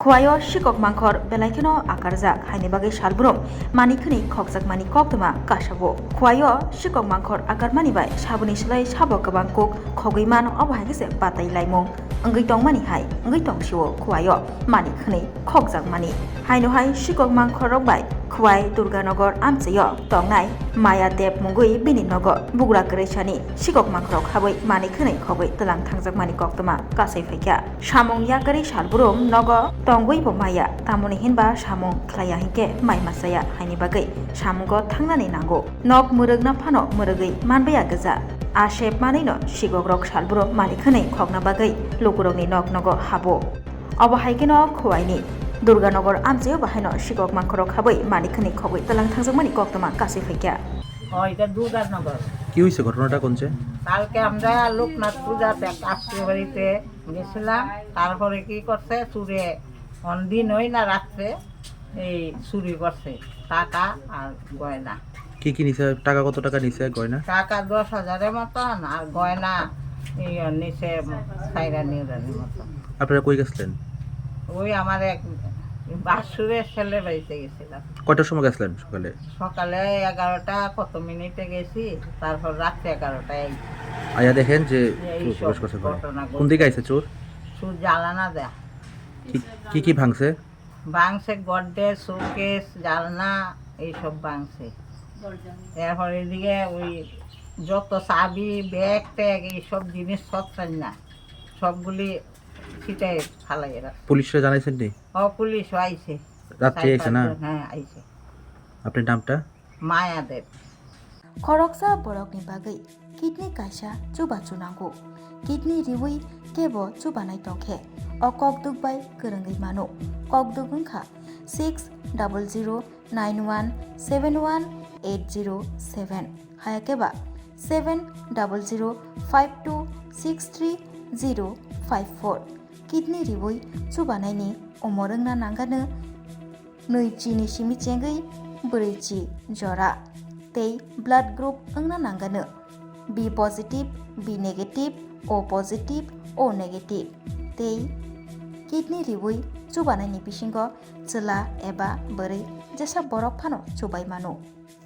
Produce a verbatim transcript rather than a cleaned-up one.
Khwai o sikok mangkhor belai kheno akarjak, haini bagwi salbrum mani khwnwi khokjakmani koktwma kasabo. Khwai o sikok mangkhor akarmani bai saboni slai sabo kwbang kuk khogwi mano, obo hai khe se batai laimung wngwi tongmani hai wngwi tong sio khwai o mani khwnwi khokjakmani. Haino hai sikok mangkhor rok bai Khwai Durganagar amchai o tongnai Maya Deb mungwi bini nogo bugra kwrwisani sikok mangkhor rok habwi mani khwnwi khogwi twlang thangjakmani koktwma kasai phaikha. Samung yakarwi salbrum nogo tongwi bo maya, tamoni hinba samung khlaiya hinkhe mai machaya, haini bagwi samungo thangnani nango. Nok mwrwkna phano mwrwgwi manbaya gwja. A sep manwino sikok rok salbrum mani khwnwi khokna bagwi lukurokni nok nogo habo. Obo hai kheno Khwaini Durganagar amchaio bahaino sikok mangkhorok habwi mani khwnwi khogwi twlang thangjakmani koktwma kasui phaikha. ও, এটা দুর্গানগর। কি হয়েছে ঘটনাটা কোন যে? কালকে আমরা লোকনাথ পূজাতে কাকটির বাড়িতে গেছিলাম, তারপরে কি করছে, চুরে অন দিন হই না রাত্রে এই চুরি করছে টাকা আর গয়না। কি কি নিছে? টাকা কত টাকা নিছে? গয়না? টাকা দশ হাজারের মতন আর গয়না এই নিছে চাইরা নিউরানির মতন। আপনারা কই গেছিলেন? ওই আমার এক বাসুরের ছেলে বাড়িতে গেছিলাম। কয়টার সময় গেছিলেন সকালে? সকালে এগারোটা কত মিনিটে গেছি, তারপর রাত্রে এগারোটায় আইছি। আয়া দেখেন যে এই চোর সব প্রবেশ করছে ঘরে। ঘটনা কোন দিকে ঘটছে। আইছে চোর? চোর জ্বালানা দেয়া। কি, কি কি ভাঙছে? ভাঙছে গডরেজ, শোকেস, জালনা, এইসব ভাঙছে। এরপর এদিকে ওই যত চাবি, ব্যাগ ট্যাগ, এইসব জিনিস সব চাই না, সবগুলি ছিটাই ফালাই রাখছে। পুলিশরা জানাইছেন নি? ও, পুলিশও আইছে। রাত্রে চার আইছে না? পাঁচজন, হ্যাঁ, আইছে। আপনার নামটা? মায়া দেব। Khoroksa borokni bagwi kidney kaisa chuba chunango. Kidney riwi kebo chubanai tongkhe o kokduk bai kwrwngwi mano. Kokduk wngkha six double zero nine one seven one eight zero seven, hayakhe ba seven double zero five two six three zero five four. Kidney riwi chubanaini umor wngna nangano nwi chini simi chengwi brwi chi jora tei blood group wngna nangano B positive, B negative, O positive, O negative tei kidney riwi chubanaini bisingo chwla eba bwrwi jesa borok phano chubai mano.